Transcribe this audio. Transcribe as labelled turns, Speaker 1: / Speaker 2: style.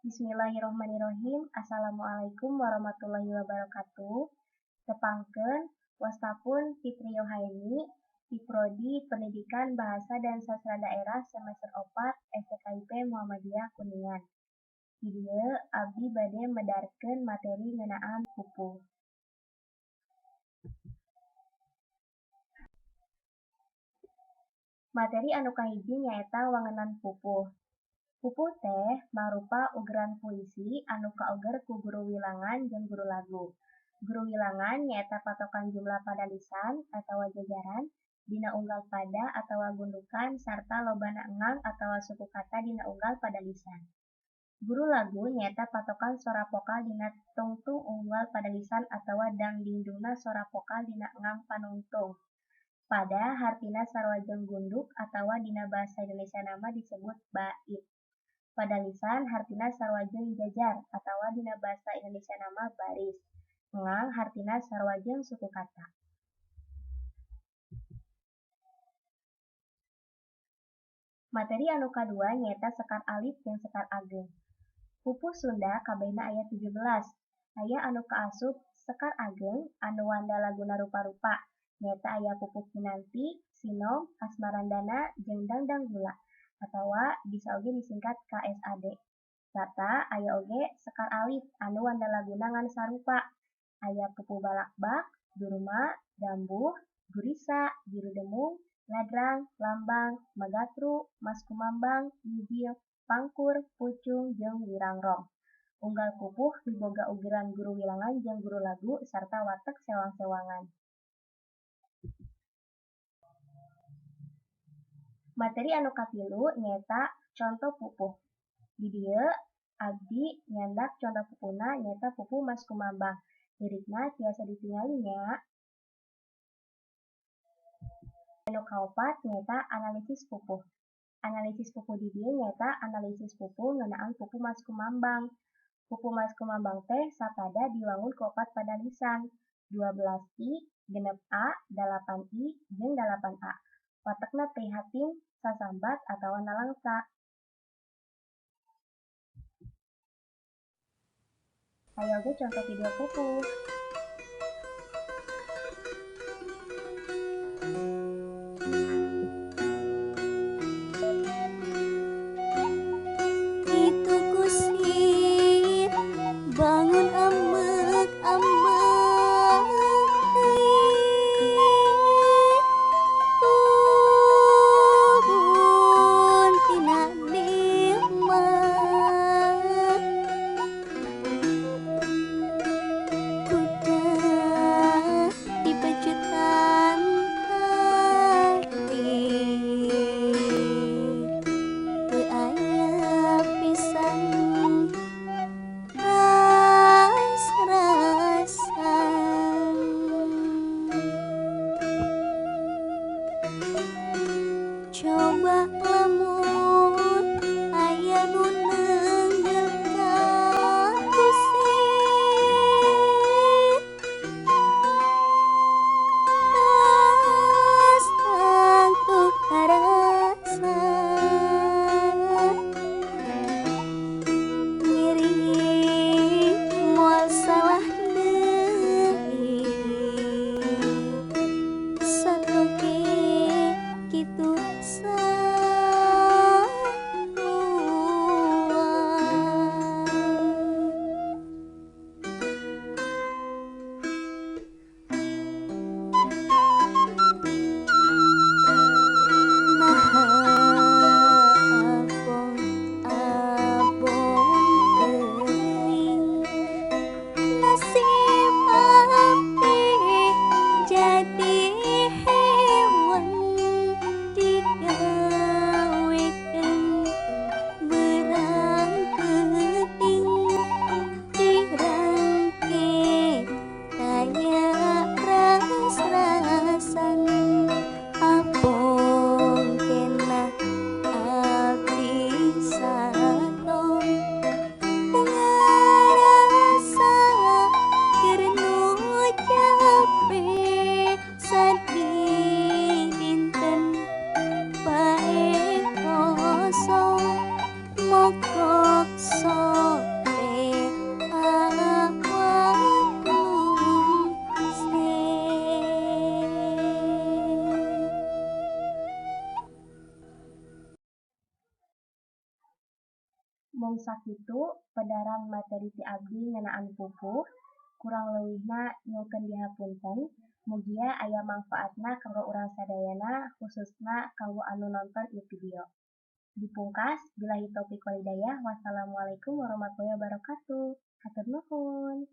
Speaker 1: Bismillahirrohmanirrohim. Assalamualaikum warahmatullahi wabarakatuh. Tepangkeun wastapun Fitri Yohaini di Prodi Pendidikan Bahasa dan Sastra Daerah semester 4 STKIP Muhammadiyah Kuningan. Di dieu abdi bade medarkeun materi ngeunaan pupuh. Materi anu kahiji nyaeta wangenan pupuh. Pupuh teh mangrupa ugeran puisi anu kauger ku guru wilangan jeung guru lagu. Guru wilangan nyaeta patokan jumlah padalisan atawa jajaran dina unggal pada atawa gundukan sarta lobana engang atawa suku kata dina unggal padalisan. Guru lagu nyaeta patokan sora vokal dina tungtung unggal padalisan atawa dangdingdungna sora vokal dina engang panungtung. Pada hartina sarua jeung gunduk atawa dina basa Indonesiana mah disebut bait. Padalisan hartina sarua jeung jajar atawa dina basa Indonesiana mah baris. Engang hartina sarua jeung suku kata. Materi anu kadua nyaeta sekar alit jeung sekar ageng. Pupuh Sunda kabehna aya 17. Aya anu kaasup sekar ageng anu wanda laguna rupa-rupa. Nyaeta aya pupuh Kinanti, Sinom, Asmarandana, jeung Dangdang Gula atawa bisa oge disingkat KSAD. Sarta aya oge sekar alit anu wanda laguna ngan sarupa. Aya pupuh Balakbak, Durma, Gambuh, Gurisa, Juru Demung, Ladrang, Lambang, Magatru, Maskumambang, Mijil, Pangkur, Pucung, jeung Wirangrong. Unggal pupuh miboga ugeran guru wilangan jeung guru lagu sarta watek sewang-sewangan. Materi anu katilu nyaeta conto pupuh. Di dieu abdi nyandak conto pupuhna nyaeta pupuh Maskumambang. Lirikna tiasa ditingali nya. Anu kaopat nyaeta analisis pupuh. Analisis pupuh di dieu nyaeta analisis pupuh ngeunaan pupuh Maskumambang. Pupuh Maskumambang teh sapada diwangun ku opat padalisan, 12 i, 6 a, 8 i, jeung 8 a. Watekna prihatin, sasambat atawa nalangsa. Aya oge conto video pupuh.
Speaker 2: Itu kusir bangun amek amek turun tina nikmat ku
Speaker 1: Mung sakitu pedaran materi ti abdi ngeunaan pupuh, kurang leuwihna nyungkeun dihapunten. Mugia aya mangfaatna kanggo urang sadayana, khususna kanggo anu nonton ieu video. Dipungkas, billahi taufik walhidayah, wassalamualaikum warahmatullahi wabarakatuh. Hatur nuhun.